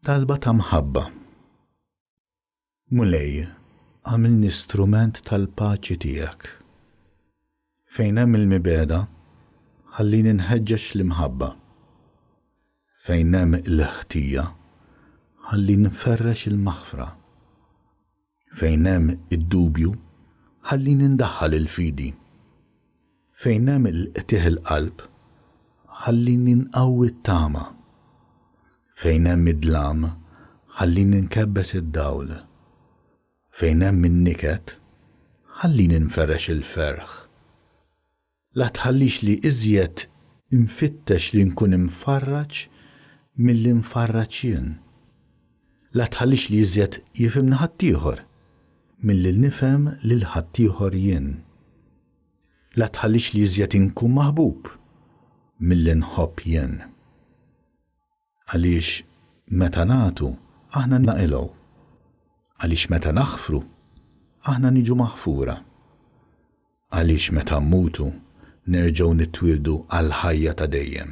Talba ta' mħabba. Mulej, agħmilni strument tal-paċi tiegħek. Fejn hemm il-mibegħda, ħallini nħeġġeġ l-imħabba. Fejn hemm il-ħtija, ħallini nferrex il-maħfra. Fejn hemm id-dubju, ħallini ndaħħal il-fidi. Fejn hemm il-qtigħ il-qalb, ħallini nqawwi t-tama. Fejn hemm id-dlam, ħallini nkebbes id-dawl. Fejn hemm in-niket, ħallini nferrex il-ferħ. La tħallix li iżjed infittex li nkun imfarraġ milli nfarraġ jien. La tħallix li iżjed jifhimni ħaddieħor milli nifhem lil ħaddieħor jien. La tħallix li iżjed inkun maħbub milli nħobb jien. Għaliex meta nagħtu, aħna naqilgħu. Għaliex meta naħfru, aħna niġu maħfura. Għaliex meta mmutu, nerġgħu nitwieldu għall-ħajja ta' dejjem.